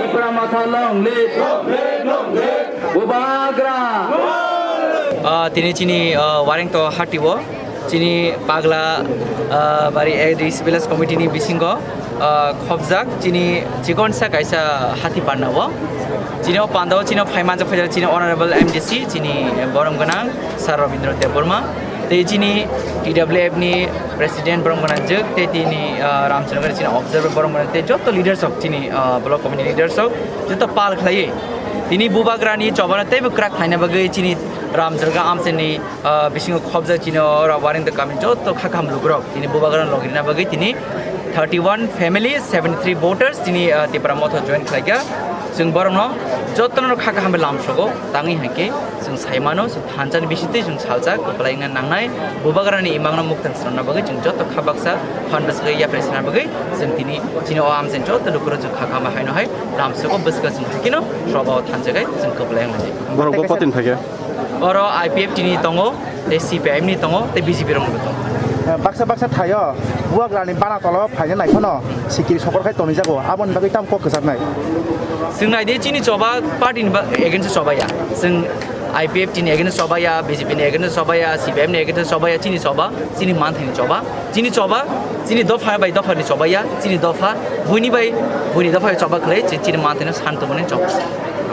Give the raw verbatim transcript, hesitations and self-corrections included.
Tipra Motha long live. Bubagra. Ah, tini chini, ah, Warengto hati o chini Pagla, ah, bari A D C village committee ni bisingo, ah, khobjak chini chikonsa kaisa hati panda o. Chini o panda o chini o phaimanjak phaijak chini honorable M D C chini borom gwnang Sir Rabindra Debbarma. Tei chini T W F ni president borom gwnang jwk, tei tini, ah, Ramchandra chini observer borom gwnang, tei joto leaders rok chini, ah, block committee leaders rok joto pal khlaiwi tini Bubagra ni chobano teibo kwrak khlaina bagwi chini Ramchandra amchani, ah, bisingo khobjak chini oro Warengto kami joto kha kaham lukurok tini Bubagra logirina bagwi tini thirty one family, seventy three voters tini, ah, Tipra Motha join khlaikha. Chwng borokno jotono kha kaham bai lamsogo tangwi hai khe chwng sai mano, chwng thansa ni bisingtwi chwng salsa kwplai wngna nangnai. Bubagra ni imang no muktang swnamna bagwi chwng joto kha baksa phan bwswk yapri sana bagwi chwng tini chini o amchai joto lukurok chwng kha kaham bai haino hai lamsogo bwswk chwng hai kheno soba o thansa gai chwng kwplai wngna. Borok bo Tei kaisa potin phaikha. Oro I P F T ni tongo, tei C P I M ni tongo, tei B J P rokni bo tongo. Eh, baksa baksa thaio Bubagrani bana tolo phaina nai phano sikiri sokor khai tonijago, aboni bagwi tamo kok kwchaknai? Chwng nai di, chini choba party ni ba-, against o choba ya. Chwng I P F T ni against o choba ya, B J P ni against o choba ya, C P I M ni against o choba ya, chini choba, chini manthai ni choba. Chini choba, chini dopha bai dopha ni choba ya, chini dopha, buini bai buini dopha bai choba khlai, chi-, chini manthai no san tongmani choba.